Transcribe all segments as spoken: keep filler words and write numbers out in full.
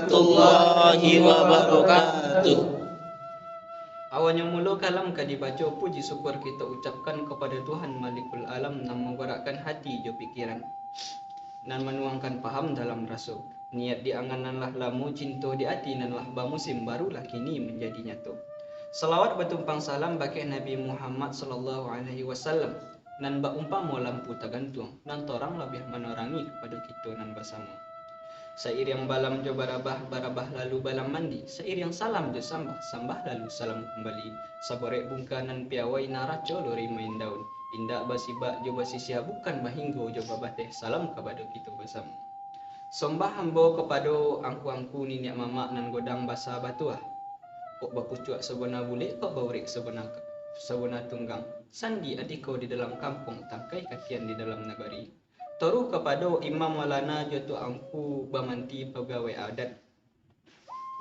warahmatullahi wabarakatuh. Awalnyo mulo kalam ka dibaco, puji syukur kito ucapkan kapado Tuhan Malikul Alam nan manggarakkan hati jo pikiran, nan manuangkan paham dalam raso. Niat di angan nan lah lamo, cinto di ati nan lah bamusim, barulah kini manjadi nyato. Salawat batumpang salam bakeh Nabi Muhammad sallallahu alaihi wasallam, nan baumpamo lampu tagantuang, nan torang labiah manorangi kapado kito nan basamo. Sairiang balam jo barabah, barabah lalu balam mandi, sairiang salam jo sambah, sambah lalu salam kumbali. Saborek bungka nan piawai, naraco lori main daun, indak basibak jo basisiah, bukan bahinggo jo babateh, salam kapado kito basamo. Sombah ambo kapado angku-angku niniak mamak nan godang basa batuah. Kok bapucuak sabana bulek, kok baurek sabana, sabana tunggang. Sandi adiko di dalam kampuang, tangkai kakian di dalam nagari. Toruh kapado imam maulana jo tuangku bamanti pagawai adat.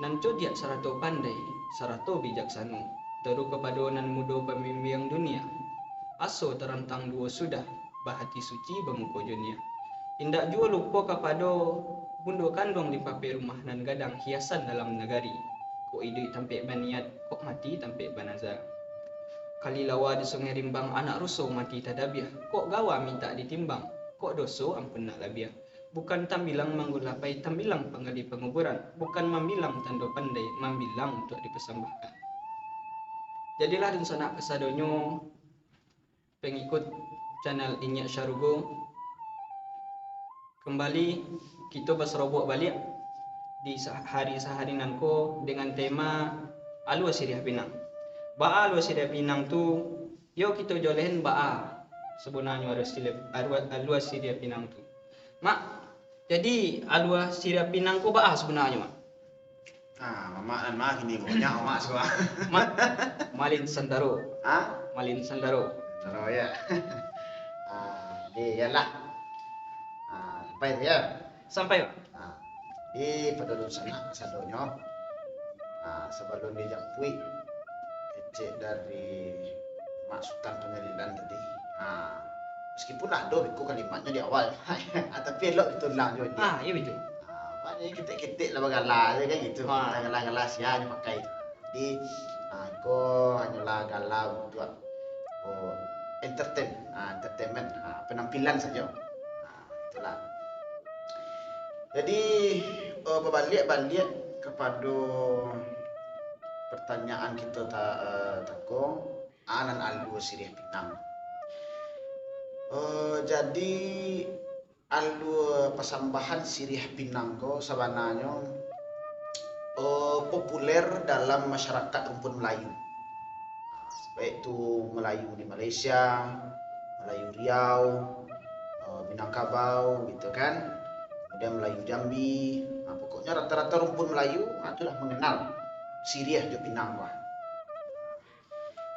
Nan codiak sarato pandai, sarato bijaksano. Toruh kapado nan mudo pambimbiang dunia. Aso tarantang duo sudah, bahati suci bamuko jo niat. Indak juo lupo kapado bundo kanduang di papia rumah nan gadang hiasan dalam nagari. Kok iduik tampek baniat, kok mati tampek banaza. Kali lawa di Sungai Rimbang, anak ruso mati tadabiah. Kok gawa mintak ditimbang, kok doso ampun nak labiah. Bukan tambilang manggulapai, tambilang panggali panguburan. Bukan mambilang tando pandai, mambilang untuak dipasambahkan. Jadilah dunsanak kasadonyo pangikut channel Inyiak Sarugo. Kambali kito basarobok baliak di sa-, hari sahari nangko dengan tema Alua Siriah Pinang. Baa Alua Siriah Pinang tu, yo kito jolehan baa sabananyo Alua Siriah, Alua, Alua Siriah Pinang tu. Mak, jadi Alua Siriah Pinang ko baa sabananyo, Mak? Ah, mamak nan mah kini banyak mamak suah. Mak, Malin Santaro. Ha? Malin Santaro. Santaro ya. Ah, di yalah. Ah, sampai tu ya. Sampai, Pak. Ah, di padulun sanak sadonyo. Ah, sabalun dijapuik kecek dari Mak Sutan Panyalilan tadi. Ah, meskipun ado biko kalimatnyo di awal. Ah, tapi elok ditulang juo. Ah, iyo betul. Ah, banyak ketek-ketek lah bagala je kan gitu. Ah. Kita gala-gala sia je pakai. Jadi, ah, iko hanyolah gala untuk, oh, entertain, ah, entertainment, ah, penampilan saja. Ah, itulah. Jadi, eh, babaliak-baliak kapado pertanyaan kita ta, eh, tako, anan alua siriah pinang. Eh, jadi, alua pasambahan siriah pinang ko sabananyo, eh, populer dalam masyarakat rumpun Melayu. Baik tu Melayu di Malaysia, Melayu Riau, eh, Minangkabau gitu kan. Kemudian Melayu Jambi. Nah, pokoknya rata-rata rumpun Melayu, nah, itulah mengenal siriah jo pinang lah.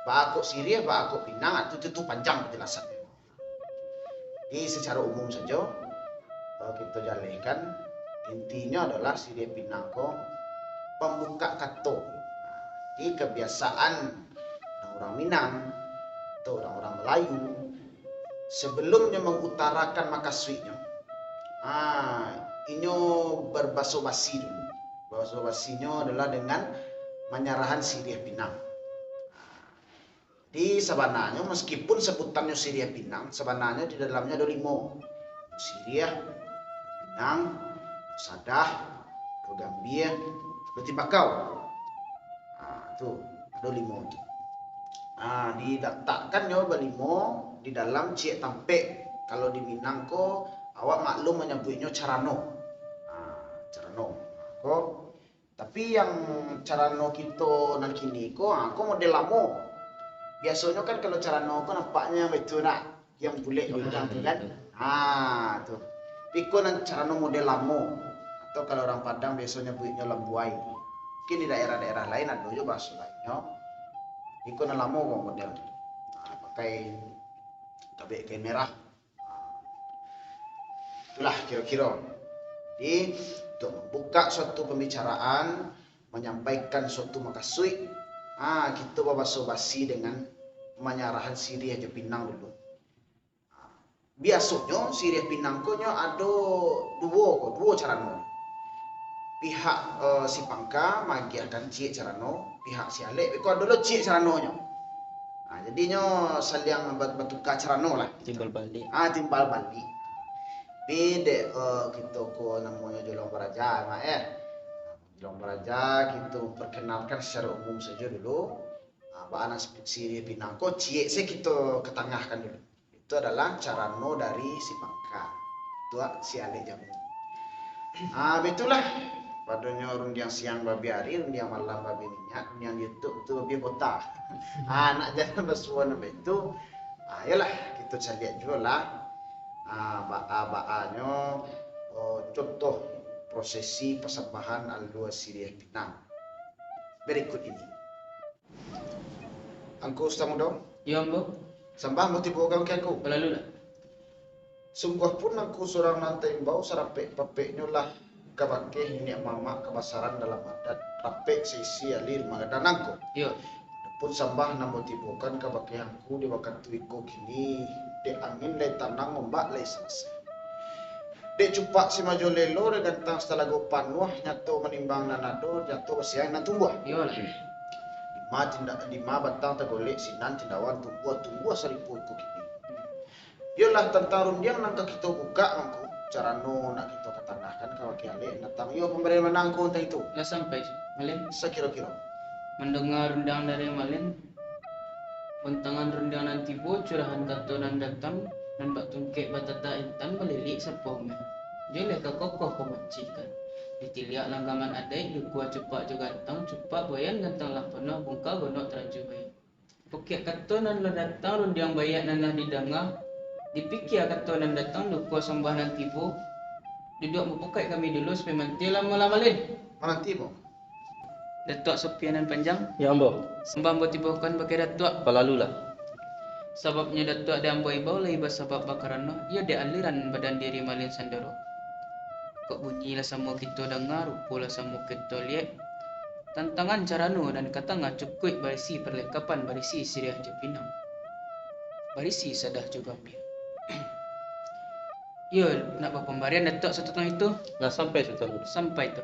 Baa kok siriah, baa kok pinang, ah, tu, tu, tu panjang penjelasannyo. Jadi, secara umum saja, kalau kita jalehkan, intinyo adalah siriah pinang ko pambuka kato. Jadi, kebiasaan urang Minang atau urang-urang Melayu, sebelumnyo mangutarakan makasuiknyo, ah, inyo barbaso basi dulu. Baso basinyo adalah dengan manyarahan siriah pinang. Jadi, sabananyo, meskipun sabutannyo siriah pinang, sabananyo di dalamnyo ado limo. Siriah, pinang, sadah, gambia, roti bakau. Ha, tu, ado limo tu. Ha, dilatakkan nyo balimo di dalam ciek tampek. Kalau di Minang ko, awak maklum manyabuiknyo carano. Ha, carano. Ko, Tapi yang carano kito nan kini ko, ha, ko model lamo. Biasonyo kan kalau carano ko nampaknyo baitu nak, yang bulek macam tu kan. Ha, tu. Tapi ko nan carano model lamo. Atau kalau urang Padang biaso nyabuiknyo lambuai. Mungkin di daerah-daerah lain ado juo bahaso lainnyo. Iko nan lamo ko model. Ha, pakai tabek kain merah. Itulah kiro-kiro. Jadi, untuk mambuka suatu pambicaraan, manyampaikan suatu makasuik, ha, kito babaso basi dengan manyarahan siriah jo pinang dulu. Biasonyo siriah pinang ko nyo ado duo ko, duo carano. pihak, eh, si pangka magiahkan ciek carano, pihak si alek beko ado lo ciek caranonyo. Ha, jadinyo saliang ba-, batuka carano lah. Timbal balik. Ah, timbal balik. Tapi dek, eh, kito ko namonyo Jolong Baraja, Mak, eh. Jolong Baraja kito perkenalkan secara umum sajo dulu. Ah, baa nan siriah pinang ko ciek se kito katangahkan dulu. Itu adalah carano dari si pangka. Tuak si alek jamu. Ah, baitulah. Padonyo rundiang siang babi ari, rundiang malam babi minyak, rundiang YouTube tu babi bota. Ah, nak jan basuo nan baitu. Ah, yolah, kito caliak juolah. Ah, baa-baanyo, oh, contoh prosesi pasambahan alua siriah pinang berikut ini. Angku Sutan Mudo. Iyo, Ambo. Sambah ambo tibokan ka angku. Balalulah. Sungguah pun angku surang nan taimbau sarapek-papeknyo lah kabake niniak mamak kabasaran dalam adat, rapek saisi alia di manggadan nangko. Iyo. Pun sambah nan ambo tibokan kabake angku di wakatu iko kini, dek angin lai tanang, ombak lai salasai. Dek cupak si majolelo, dek gantang satalago panuah, nyato manimbang nan ado, nyato basiaing nan tumbuah. Iyolah. Dima tindak, dima batang tagolek sinan, tindawan tumbuah, tumbuah saripo iko kini. Iyolah, tantang rundiang nan ka kito bukak mangko, carano nak kito katangahkan kabake alek nan datang. Iyo, pambarian ma nan angku tantang itu? Lah sampai, Malin? Sakiro-kiro. Mandanga rundiang dari Malin, bantangan rundiang nan tibo, curahan kato nan datang, nan bak tungkek batatak intan, balilik sapo umeh. Jaleh ka kokoh pamancikan. Ditiliak langgaman adaik, dukua cupak jo gantang, cupak buayan gantang lah panuah, bungka gonok taraju bayi. Pukiak kato nan lah datang, rundiang baiak nan lah didanga. Dipikia kato nan datang, dukua sambah nan tibo. Duduak babukaik kami dulu, supayo manti lamo lah, Malin. Mananti, Ambo. Datuak Sopian nan Panjang. Yo, Ambo. Sambah ambo tibokan bake Datuak. Balalulah. Sababnyo Datuak dek ambo ibau, lai basabab bakarano, iyo dek aliran badan diri Malin sandaro. Kok bunyi lah samo kito danga, rupo lah samo kito liek. Tantangan carano nan katangah cukuik barisi parlengkapan, barisi siriah jo pinang, barisi sadah jo gambia. Iyo, nak bapambarian Datuak satantang itu? Lah sampai, Sutan. Sampai tu.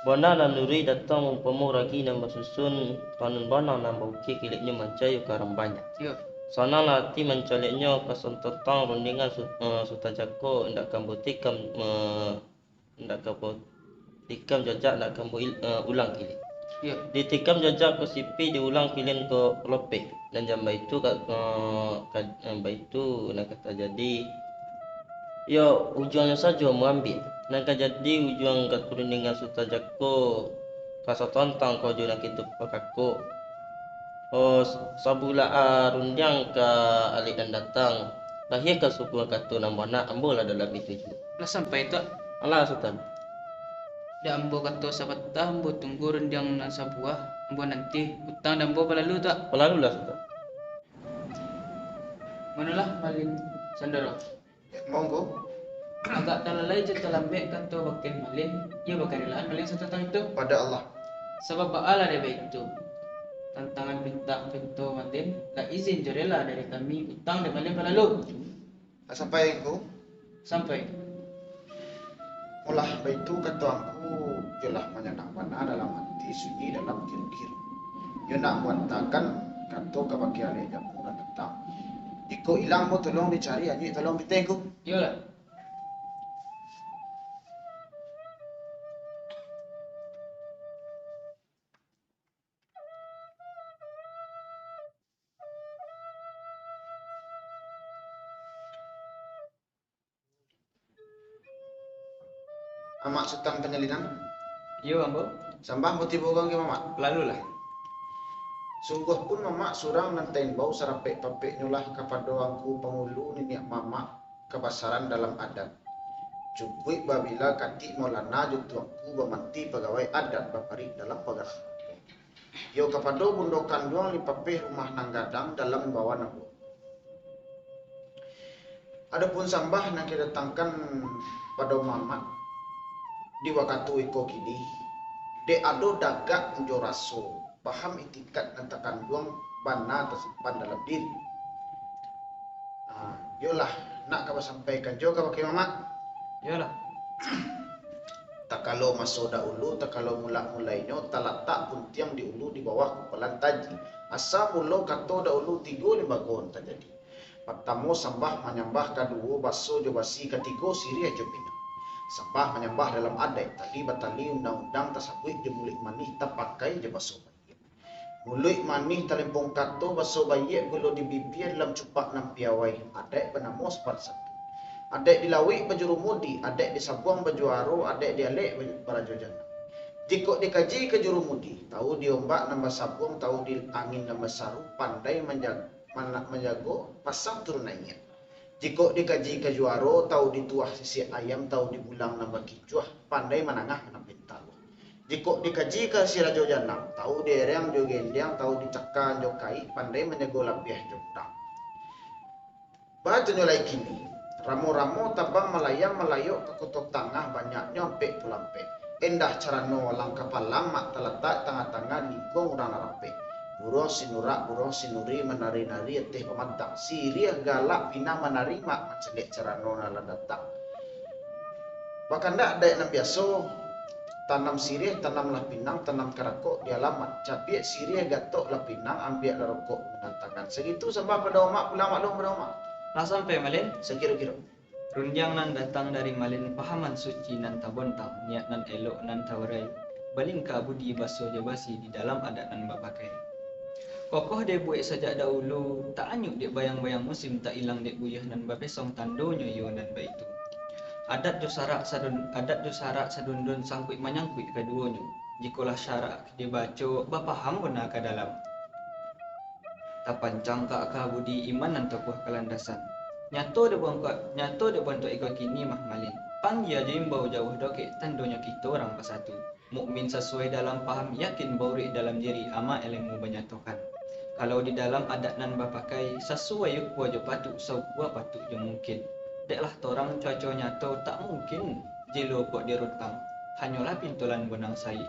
Bana nan luruih datang umpamo ragi nan basusun, tanun bana nan baukia kileknyo mancayua karambanya. Iyo. Sananglah ati mancaliaknyo, kasan tantang rundingan su-, eh, Sutan Jako, indak kambo tikam, eh, indak kambo tikam jajak, indak kambo il-, eh, ulang kilek. Iyo. Ditikam jajak ko sipi, diulang kilek ko lopek. Nan jan baitu ka, eh, ka, eh, baitu nan ka tajadi. Iyo, ujuangnyo sajo ambo ambiak. Nan ka jadi ujuang katurunangan Sutan Jako, ka satantang ko jo nan kito pakako. Oh, s-, sabulak, ah, rundiang ka alek nan datang. Lahia ka suku kato nan bana, ambo lah dalam itu juo. Lah sampai tu? Alah, Sutan. Dek ambo kato sapatah, ambo tunggu rundiang nan sabuah, ambo nanti. Utang dek ambo balalu tu. Balalulah, Sutan. Manolah Malin sandaro? Monggo. Agak talalai jo talambek kato bakeh Malin, iyo bakarelaan Malin satantang itu. Pada Allah. Sabab baalah dek baitu. Tantangan pintak pinto Malin, lah izin jo rela dari kami, utang dek Malin balalu. Lah sampai ko? Sampai. Mulah baitu kato angku, iyolah manyanang bana dalam ati, sunyi dalam kiru-kiru. Iyo nak muantakan kato kabake alek jamu nan datang. Jikok ilang, ambo tolong dicari, anyuik tolong pitih ko. Iyolah. Amak Sutan Panyalinan? Iyo, ambo. Sambah ambo tibokan ka Mamak. Lalulah. Sungguah pun Mamak surang nan taimbau sarapek-papeknyo lah kapado angku pangulu niniak mamak kabasaran dalam adat. Cukuik babila katik Maulana jo tuangku bamanti pagawai adat baparik dalam pagar. Iyo kapado bundo kanduang lipapeh rumah nan gadang dalam imbauan ambo. Adopun sambah nan ka didatangkan pado Mamak di wakatu iko kini, dek ado dagak jo raso, paham itikat nan takanduang bana tasimpan dalam diri. Ah, iyolah, nak ka basampaikan juo kabake Mamak. Iyolah. Takalo maso dahulu, takalo mulak-mulainyo, talatak puntiang di ulu di bawah kupalan taji. Asa mulo kato dahulu tigo limbago nan tajadi. Partamo sambah manyambah, kaduo baso jo basi, katigo siriah jo pinang. Sambah manyambah dalam adaik, tali batali undang-undang, tasabuik jo muluik manih, tapakai jo baso baiak. Muluik manih talempong kato, baso baiak gulo di bibia, dalam cupak nan piawai, adaik banamo sopan santun. Adaik di lauik bajurumudi, adaik di sabuang bajuaro, adaik di alek barajo janang. Jikok dikaji ka jurumudi, tau di ombak nan basabuang, tau di angin nan basaru, pandai manja-, mana-, manjago pasang turun naiak. Jikok dikaji ka juaro, tau di tuah sisiak ayam, tau di bulang nan bakicuah, pandai manangah nan pintaruah. Jikok dikaji ka si rajo janang, tau di ereng jo gendiang, tau di caka jo kaik, pandai manjago labiah jo urang. Batunyo lai kini, ramo-ramo tabang malayang, malayok ka koto tangah, banyaknyo ampek pulampek. Endah carano langkah palang, mak talatak tangah-tangah, lingkuang urang nan rapek. Buruang sinurak, buruang sinuri, manari-nari ateh pamatang. Siriah galak pinang manari, mak mancaliak carano nan lah datang. Bakandak adaik nan biaso, tanam siriah, tanamlah pinang, tanam karakok di alaman. Cabiak siriah, gatoklah pinang, ambiaklah rokok nan tangan. Sagitu sambah pado amak, pulang maklum pado amak. Lah sampai, Malin? Sakiro-kiro. Rundiang nan datang dari Malin, pahaman suci nan tabontang, niat nan elok nan taurai, balingka budi baso jo basi di dalam adat nan bapakai. Kokoh dibuek sajak dahulu, tak anyuik dek bayang-bayang musim, tak ilang dek buyuah nan bapesong, tandonyo iyo nan baitu. Adat jo sarak sadun-, adat jo sarak sadundun, sangkuik manyangkuik kaduonyo. Jikolah sarak dibaco, bapaham bona ka dalam. Tapancang ka aka budi, iman nan takuah ka landasan. Nyato dek buangkok, nyato dek buantok iko kini mah, Malin. Panggia jo imbau jauah dokek, tandonyo kito urang basatu. Mukmin sasuai dalam paham, yakin bauruik dalam diri, amak ilmu banyatokan. Kalau di dalam adat nan bapakai, sasuai ukua jo patuik, saukua patuik jo mungkin. Deklah torang cuaco nyato, tak mungkin jilo kok dirutang, hanyolah pintolan bonang saik.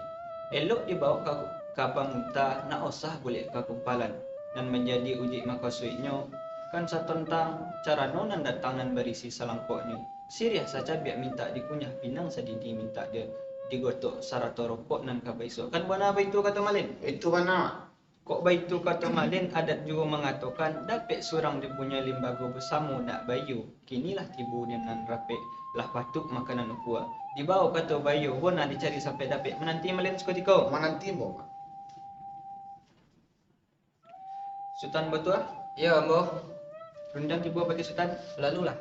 Elok dibawok ka, ka pangunta, nak usah bulek ka kumpalan. Nan manjadi ujuik makasuiknyo, kan satontang carano nan datang nan barisi salangkoknyo. Siriah sacabiak mintak dikunyah, pinang sadidi mintak di-, digotok, sarato rokok nan ka baisok. Kan bana baitu kato Malin? Itu bana. Kok baitu kato Malin, adat juo mangatokan, dapek surang dipunyo limbago, basamo nak baiyo. Kini lah tibo di nan rapek, lah patuik makanan ukua. Dibawok kato baiyo, bona dicari sampai dapek. Mananti Malin sakutiko. Mananti, Ambo. Sutan batuah? Iyo, Ambo. Rundiang tibo bakeh Sutan. Lalulah.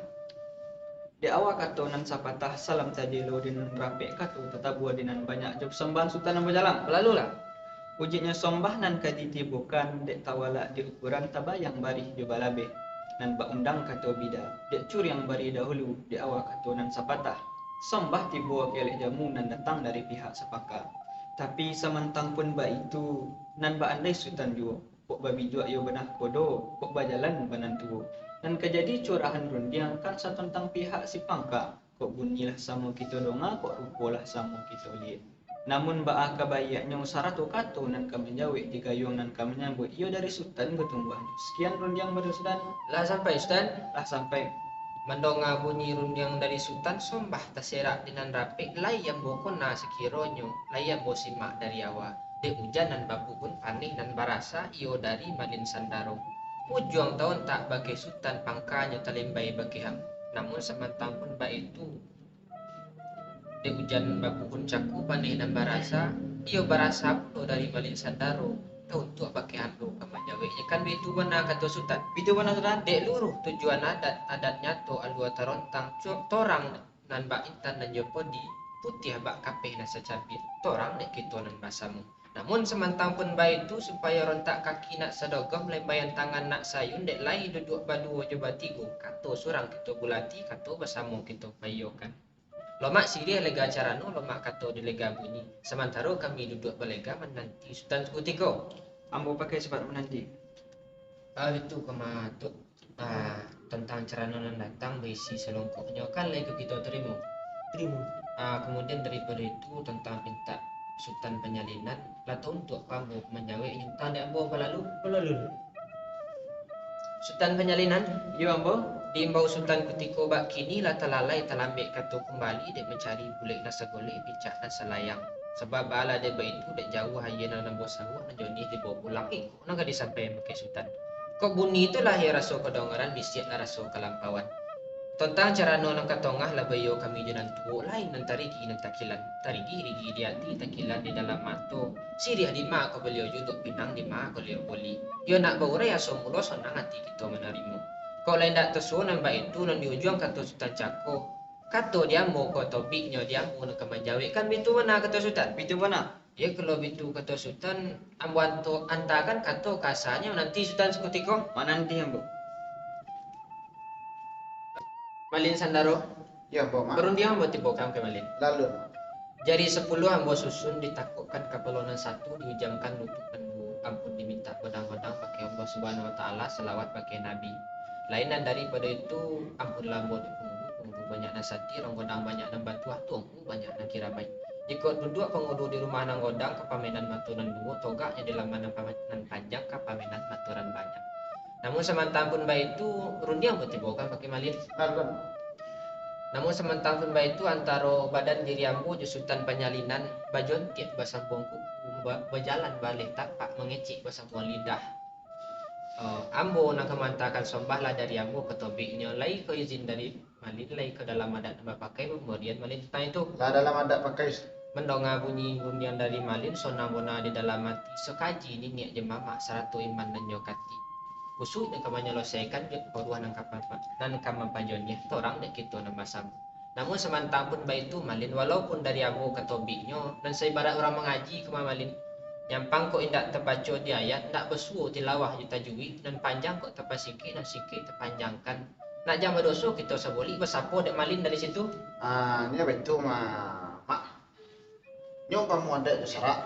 Dek awa kato nan sapatah, salam tajelo di nan rapek, kato tatabua di nan banyak, jo pasambahan Sutan Ambo jalang. Lalulah. Ujuiknyo sombah nan ka ditibokan, dek tawalak di ukuran, tabayang barih jo balabeh, nan baundang kato bida, dek curiang bari dahulu, dek awa kato nan sapatah. Sombah tibo kelek jamu nan datang dari pihak sapangka. Tapi samantang pun baitu, nan baandai Sutan juo, kok babijuak iyo banah kodo, kok bajalan banan tuo. Nan ka jadi curahan rundiang kan satontang pihak si pangka, kok bunyi lah samo kito donga, kok rupo lah samo kito liek. Namun baa ka baiaknyo, sarato kato nan ka manjawek di gayuang nan ka manyambuik iyo dari Sutan batumbuahnyo. Sakian rundiang bado Sutan. Lah sampai, Sutan? Lah sampai. Mandonga bunyi rundiang dari Sutan, sombah taserak di nan rapek, lai ambo kona sakironyo, lai ambo simak dari awa. Dek ujan nan bapuhun, paneh nan barasa, iyo dari Malin Sandaro. Ujuang taontak bakeh Sutan, pangkanyo talimbai bakeh ambo. Namun samantang pun baitu, dek ujan bapuhun caku, paneh nan barasa, iyo barasa pulo dari Malin Sandaro. Tauntuak bakeh ambo ka manjaweknyo, kan baitu bana kato Sutan. Baitu bana, Sutan. Dek luruih tujuan adat, adat nyato alua tarontang, cu-, torang nan bak intan nan jo podi, putiah bak kapeh nan sacabiak, torang dek kito nan basamo. Namun samantang pun baitu, supayo rontak kaki nak sadogom, lambaian tangan nak saayun, dek lai duduak baduo jo batigo, kato surang kito bulati, kato basamo kito paiyokan. Lomak siriah lega carano, lomak kato dilega bunyi, samantaro kami duduak balega mananti Sutan sakutiko. Ambo pakai sifat mananti. Ah, itu ka ma-, tu. Ah, tantang carano nan datang baisi salongkoknyo, kan lai ka kito tarimo. Tarimo. Ah, kamudian daripado itu, tantang pintak Sutan Panyalinan, lah tauntuak ka ambo manjaweknyo, tantang dek ambo balalu. Balalu. Sutan Panyalinan? Iyo, ambo. Diimbau Sutan kutiko bak kini lah talalai talambek kato kumbali dek mancari bulek nan sagolek, picak nan salayang. Sabab baalah dek baitu dek jauah aia nan ambo saruah nan jonih dibawa pulang iko nan ka disampaian bakeh Sutan. Kok bunyi tu lah iyo raso kadangaran, bisiak lah raso kalampauan. Tontang carano nan ka tongah lah baiyo kami jo nan tuo, lain nan tarigi nan takilan. Tarigi-rigi di ati, takilan di dalam mato. Siriah di ma ko baliau juduak, pinang di ma ko liau boli. Iyo nak baurai aso mulo, sonang ati kito manarimo. Kok lai ndak tasuo nan baitu nan di ujuang kato Sutan cako. Kato di ambo ko tobiknyo, di ambo nan ka manjawek, kan bitu bana kato Sutan? Bitu bana. Iyo, kalau bitu kato Sutan, ambo anto-, antakan kato kasanyo, nanti Sutan sakutiko. Mananti ambo. Malin Sandaro. Iyo, ambo, Mak. Barundiang ambo tibokan ka Malin. Lalu. Jari sapuluah ambo susun, ditakukkan kapalo nan satu, diujamkan lutut nan duo, ampun dimintak godang-godang bakeh Allah Subhanahu Wa Taala, salawat bakeh Nabi. Lain nan daripado itu, ampunlah ambo dek pangulu, pangulu banyak nan sati, rong godang banyak nan batuah, tuangku banyak nan kiramaik. Jikok duduak pangulu di rumah nan godang, kapamenan mato nan duo, togaknyo di laman nan pama-, nan panjang, kapamenan mato nan banyak. Namun samantang pun baitu, rundiang ambo tibokan bakeh Malin. Lalu. Namun samantang pun baitu, antaro badan diri ambo jo Sutan Panyalinan, bajontiak basambuang kuku, ba-, bajalan baaleh tapak, mangecek basambuang lidah. Eh, ambo nan ka maantakan sombah lah dari ambo ka tobiknyo, lai ko izin dari Malin, lai ko dalam adat nan bapakai pambarian Malin tantang itu. Lah dalam adat pakai. Mandonga bunyi rundiang dari Malin, sonang bona di dalam ati, sakaji niniak jo mamak, sarato iman nan nyo katik. Kusuik nan ka manyalosaikan, jo paruah nan ka papa-, nan ka mampajoniah, torang dek kito nan basamo. Namun samantang pun baitu, Malin, walaupun dari ambo ka tobiknyo, nan saibarat urang mangaji ka ma-, Malin. Nyampang kok indak tabaco di ayat, indak basuo tilawah jo tajuwid, nan panjang kok tapasingkek, nan singkek tapanjangkan. Nak jan badoso kito sabulik, basapo dek Malin dari situ? Ah, nyo baitu, Ma-, Mak. Nyo umpamo adat jo sarak,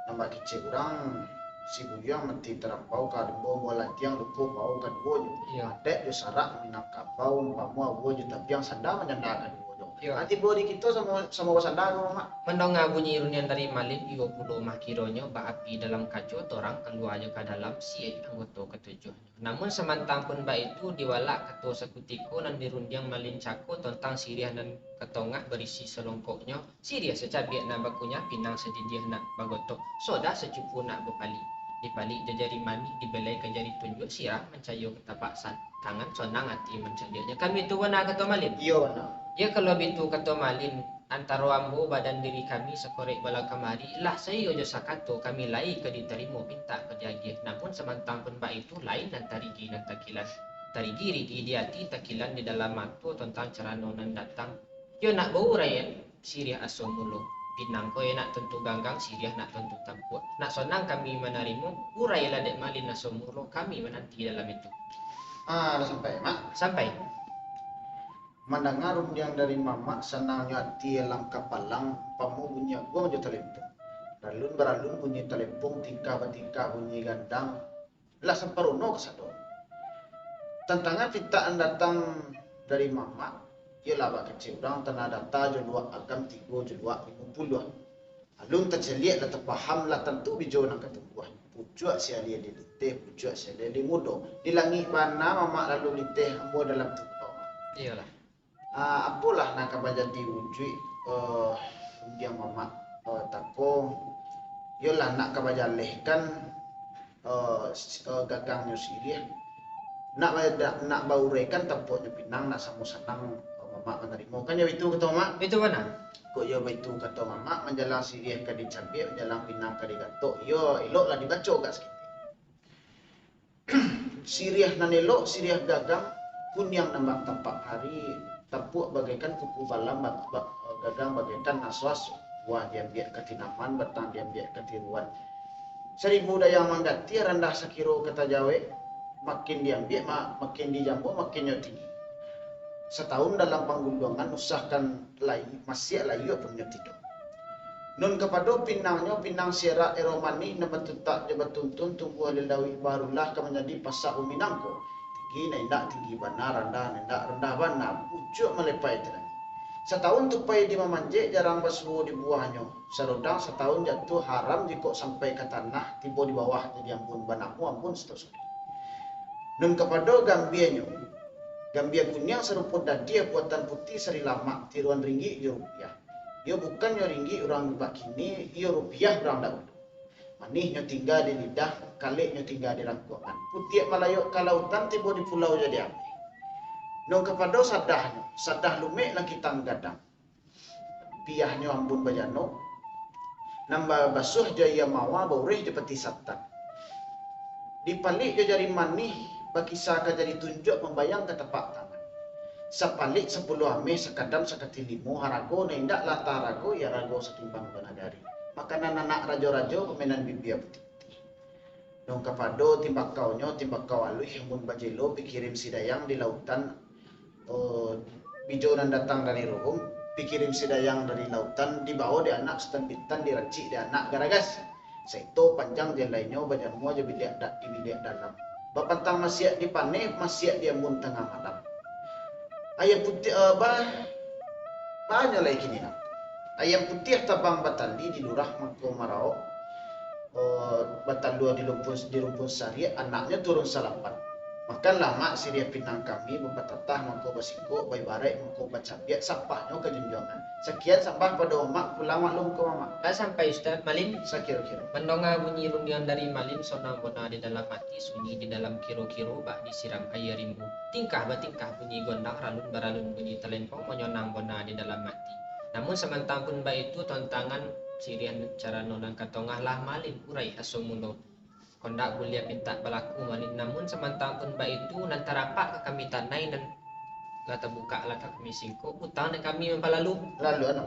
nan bakecek urang, si buyuang mati tarampau, ka limbo buah latiang, luko bao kaduonyo. Iyo. Adat jo sarak Minangkabau, umpamo aua jo tapiang, sanda manyanda kaduonyo. Iyo. Ah, tibo di kito samo, samo basanda ko, Mak. Mandonga bunyi rundiang dari Malin, iyo pulo mah kironyo, baapi dalam kaco, torang kalua jo ka dalam, si anggoto katujuah. Namun samantang pun baitu, diwalak kato sakutiko nan dirundiang Malin cako, tontang siriah nan ka tongah barisi salongkoknyo, siriah sacabiak nak bakunyah, pinang sadidiah nak bagotok, sodah sacupu nak bapalik. Dipalik jo jari manih, dibelai ka jari tunjuak, sirah mancayo ka tapak san-, tangan, sonang ati mancaliaknyo. Kan bitu bana kato Malin? Iyo, bana. Iyo, kalau bitu kato Malin, antaro ambo badan diri kami sakorek balang kamari, lah saiyo jo sakato kami lai ka ditarimo, pintak ka diagiah. Namun samantang pun baitu, lain nan tarigi nan takilan. Tarigi-rigi di ati, takilan di dalam mato, tontang carano nan datang. Yo nak baurai siriah aso mulo. Pinang ko yo nak tantu ganggang, siriah nak tantu tampuak. Nak sonang kami manarimo, urailah dek Malin aso mulo, kami mananti dalam itu. Ah, lah sampai, Mak? Sampai. Mandanga rundiang dari mamak, sanangnyo ati alang kapalang, umpamo bunyi aguang jo talempong. Ralun baralun bunyi talempong, tingkah batingkah bunyi gandang, lah samparono kasado. Tantangan pintak nan datang dari mamak, iyolah bakecek urang, tanah data jo luak agam, tigo jo luak limo puluah. Alun tacaliak lah tapaham, lah tantu bijo nan ka tumbuah. Pucuak si alia di linteh, pucuak si alia di mudo. Di langik bana mamak lalu linteh, ambo dalam tuto. Iyolah. Ah, apolah nan ka manjadi wujuik, eh, rundiang mamak, eh, tako? Iyolah nak ka bajalehkan, eh, s-, eh, gagangnyo siriah. Nak ba-, nak bauraikan tampuaknyo pinang, nak samo sanang, eh, mamak manarimo. Kan yo itu kato mamak? Itu bana. Kok yo baitu kato mamak, manjalang siriah ka dicabiak, manjalang pinang ka digatok, yo eloklah dibaco agak saketek. Siriah nan elok, siriah gagang, kuniang nan bak tampak ari, tampuak bagaikan kuku balam, ba-, ba-, gagang bagaikan aso-aso, buah diambiak ka tinaman, batang diambiak ka tiruan. Saribu dayang manggatiah, randah sakiro ka tajawek, makin diambiak, ma-, makin dijambo, makin nyo tinggi. Sataun dalam pangguluangan, usahkan lai, masiak layua pun nyo tidok. Nun kapado pinangnyo, pinang siarak ero manih, nan batutak jo batuntun, tumbuah di lauik, barulah ka manjadi pasak bumi nangko. Tinggi nan indak tinggi bana, randah nan indak randah bana, pucuak malepai tirani. Sataun tupai di mamanjek, jarang basuo di buahnyo. Salodang sataun jatuah, haram jikok sampai ka tanah, tibo di bawah jadi ambun, banamu ambun sato sudah. Nun kapado gambianyo, Gambia kuniang sarupo dadiah buatan putiah sari lamak, tiruan ringgik jo rupiah. Iyo bukannyo ringgik urang bakini, iyo rupiah urang dahulu. Manihnyo tingga di lidah, kaleknyo tingga di rangkuangan. Putiak malayok ka lautan, tibo di pulau jadi ameh. Nong kapado sadahnyo, sadah lumek langkitang gadang. Piahnyo ambun bajanok, nan babasuah jo aia mawa, baureh jo pati satan. Dipalik jo jari manih, bakisa ka jari tunjuak, mambayang ka tapak tangan. Sapalik sapuluah ameh, sakadam sakati limo, harago nan indak lah taharago, iyo harago satimbang jo nagari. Makanan anak rajo-rajo, pamainan bibia putih-putih. Nong kapado timbakaunyo, timbakau aluih, amun bajelo, pikirim si dayang di lautan, eh, bijo nan datang dari ruhum, pikirim si dayang dari lautan, dibawo di anak sutan pintan, dirancik di anak garagas. Saito panjang jan lainnyo, bajamua jo biliak da-, di biliak dalam. Bapantang masiak di paneh, masiak di ambun tangah malam. Ayam putiah, eh, ba-, banyak lai kini nak. Ayam putiah tabang batali di lurah mangko maraok, eh, batalua di lumpun, di rumpun sariak, anaknyo turun salapan. Makanlah mak siriah pinang kami, bapatatah mangko basingkok, baibaraik mangko bacabiak, sapahnyo ka junjuangan. Sakian sambah pado mak, pulang maklum ka mamak. Lah sampai, Ustaz Malin? Sakiro-kiro. Mandonga bunyi rundiang dari Malin, sonang bona di dalam ati, sunyi di dalam kiro-kiro, bak disiram aia rimbu. Tingkah batingkah bunyi gondang, ralun baralun bunyi talempong, manyonang bona di dalam ati. Namun samantang pun baitu, tantangan siriah carano nan ka tongah lah Malin urai aso mulo. Kondak buliah pintak balaku Malin, namun samantang pun baitu, nan tarapak ka kami tanai, nan lah tabukak lah ka kami singkok, utang nan kami mampalalu. Lalu, anu.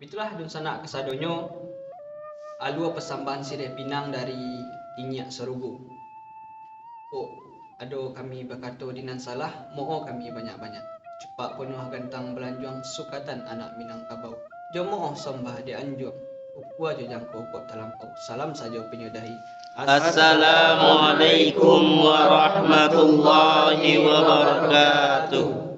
Itulah dunsanak kasadonyo, alua pasambahan siriah pinang dari Inyiak Sarugo. Kok ado kami bakato di nan salah, moho kami banyak-banyak. Cupak panuah gantang balanjuang, sukatan anak Minangkabau. Jo moho sambah di anjuang, ukua jo jangko kok talampau. Salam sajo pinyudahi. Assalamualaikum warahmatullahi wabarakatuh.